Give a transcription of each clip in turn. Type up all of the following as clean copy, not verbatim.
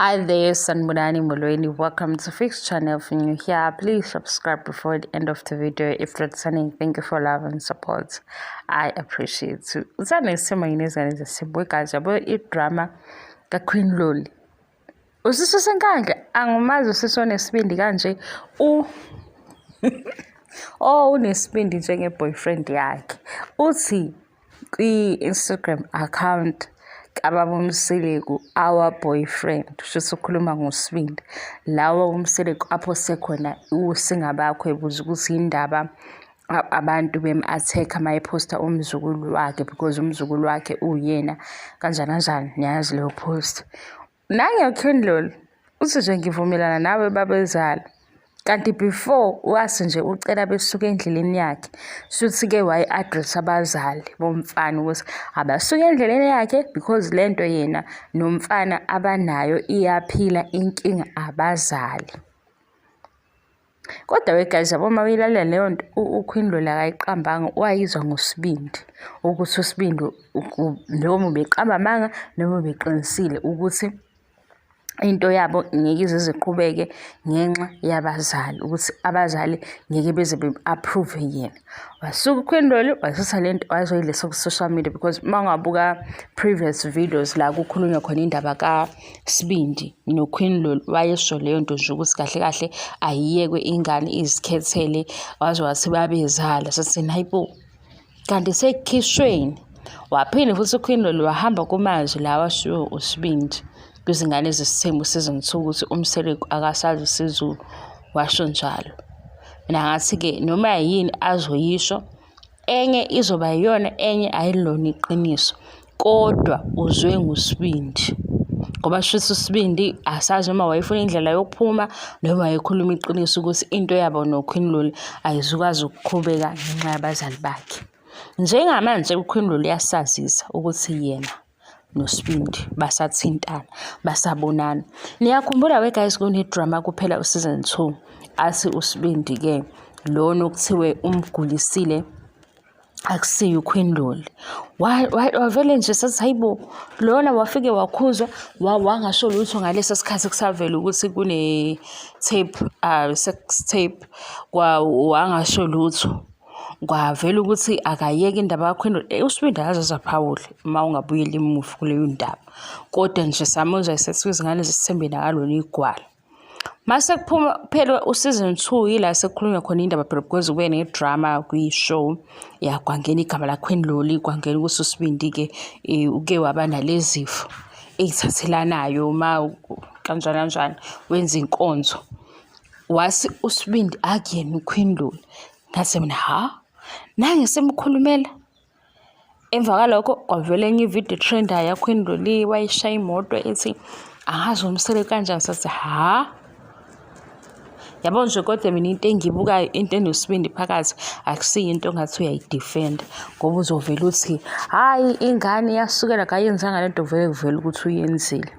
Hi there, Sanbonani Molweni. Welcome to Fix Channel. If you're new here, please subscribe before the end of the video. If you're returning, thank you for love and support. I appreciate you. Uthanda isimo yini ezingane zesibuye guys, yabo i-drama kaQueen Loli. Usisi senkandla angimazi usisi onesibindi kanje u Oh, unesibindi njenge-boyfriend yakhe. Uthi kwi-Instagram account kababa uMseleku, our boyfriend, shuthi ukhuluma ngoSibindi. La ubaba uMseleku aphose khona usingabakho ebuza ukuthi yini ndaba abantu bem-attack-a uma ephosta umzukulu wakhe because umzukulu wakhe uwuyena kanjani kanjani, niyayazi leyo post. Nange-Queen Loli, uthi nje ngivumelana nawe babezala. Kanti before wase nje ucela besuke endleleni yakhe. Shuthi-ke wayi-address abazali bomfana ukuthi abasuke endleleni yakhe because lento yena nomfana abanayo iyaphila inkinga abazali. Kodwa we guys, yabo uma uyilalela leyo nto uQueen Loli akayiqambanga wayizwa ngoSibindi ukuthi uSibindi noma ubeqamba amanga noma ubeqinisile ukuthi into yabo ngeke ize iqhubeke ngenxa yabazali ukuthi abazali ngeke beze be-approve yena. Wasuka uQueen Loli wasutha le nto wazoyiletha ku-social media because uma ungabuka previous videos la kukhulunywa khona indaba kaSibindi noQueen Loli wayesho leyo nto nje ukuthi kahle kahle ayiyekwe ingane izikhethele waze wathi babezala sathi hayi bo kanti sekukhishweni. Waphinde futhi uQueen Loli wahamba kumazwi lawa ashiwo uSibindi kwizingane zesithembu season 2 ukuthi uMseleku akasazi isiZulu washo njalo. Mina ngathi-ke noma yini azoyisho enye izoba yiyona enye ayilona iqiniso kodwa uzwe nguSibindi ngoba shuthi uSibindi asazi noma wayefuna indlela yokuphuma noma wayekhuluma iqiniso ukuthi into yabo noQueen Loli ayizukwazi ukuqhubeka ngenxa yabazali bakhe. Njengamanje uQueen Loli uyasazisa ukuthi yena noSibindi basathintana basabonana. Niyakhumbula we guys kune-drama kuphela u-season 2 athi uSibindi-ke lona okuthiwe umgulisile akusiyo uQueen Loli. Wavele nje sathi hayibo lona wafike wakhuzwa wangasho lutho ngalesa sikhathi kusavela ukuthi kune-tape sex tape wangasho lutho. Kwavela ukuthi akayeke indaba kaQueen Loli. USibindi akaze aphawule uma ungabuyela emuva kuleyo ndaba. Kodwa nje samuzwa esethi izingane zesithembeni akalona igwala. Mase kuphuma kuphela u-season 2 yila sekukhulunywa khona indaba phela because kube ne-drama kwi-show ya kwangena igama la-Queen Loli kwangena ukuthi uSibindi-ke uke waba nalezi zifo ey'thathelanayo ma kanjani kanjani wenza inkonzo. Wathi uSibindi akuyena uQueen Loli. Ngathi mina ha nange semkhulumela. Emva kwalokho kwavela enye ividiyo e-trend-ayo yaQueen Loli wayeshaya imoto ethi angazi uMseleku kanjani sathi ha. Yabo nje kodwa mina into engiyibukayo into enoSibindi phakathi akusiyo into ongathi uyayi-defend-a ngoba uzovela uthi hhayi ingane iyasukela akayenzanga lento vele kuvele ukuthi uyenzile.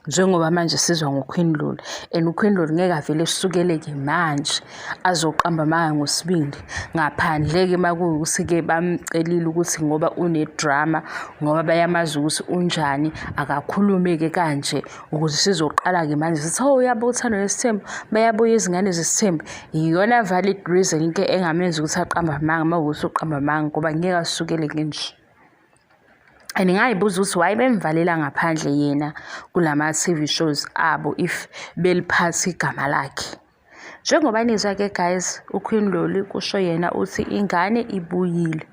Njengoba manje sizwa ngoQueen Loli and uQueen Loli ngeke avele esukeleke manje azoqamba amanga ngoSibindi ngaphandle-ke uma kuwukuthi-ke bamcelile ukuthi ngoba une-drama ngoba bayamazi ukuthi unjani akakhulume-ke kanje ukuze sizoqala-ke manje sithi oh uyabo uthando nesithembu bayabuya izingane zesithembu. Iyona valid reason-ke engamenza ukuthi aqambe amanga uma kuwukuthi uqamba amanga ngoba ngeke asukeleke nje. And ngay'buza ukuthi why bemvalela ngaphandle yena kulama-T_V shows abo if beliphatha igama lakhe. Njengoba nizwa-ke guys, uQueen Loli kusho yena uthi ingane ibuyile.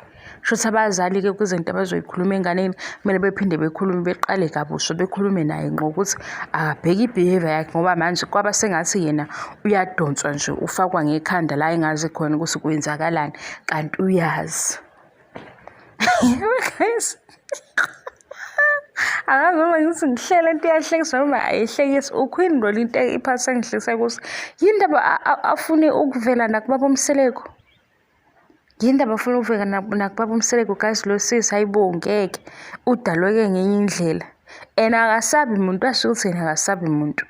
Shuthi abazali-ke kwizinto abazoyikhuluma enganeni kumele bephinde bekhulume beqale kabusha bekhulume naye ngqo ukuthi akabheke i-behaviour yakhe ngoba manje kwaba sengathi yena uyadonswa nje ufakwa ngekhanda la engazi khona ukuthi kwenzakalani kanti uyazi. Guys, angazi noma ngithi ngihlele into iyahlekisa noma ayihlekisi. UQueen Loli into iphathi engihlekisa ukuthi yini ndaba afune ukuvela nakubaba uMseleku. Yini ndaba afuna ukuvela nakubaba uMseleku guys lo sisi hayibo ngeke udalweke ngenye indlela and akasabi muntu washo ukuthi yena akasabi muntu.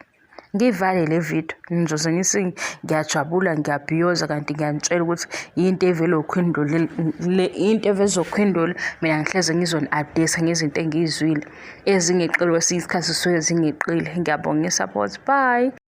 Ngiyivale le video ngizoze ngithi ngiyajabula ngiyabhiyoza kanti ngiyanitshela ukuthi yinto evele uQueen le into eveza uQueen mina ngihleze ngizoni-update ngezinto engiyizwile ezingeqile kwesinye isikhathi zisuke zingeqile. Ngiyabonga i-support, bye.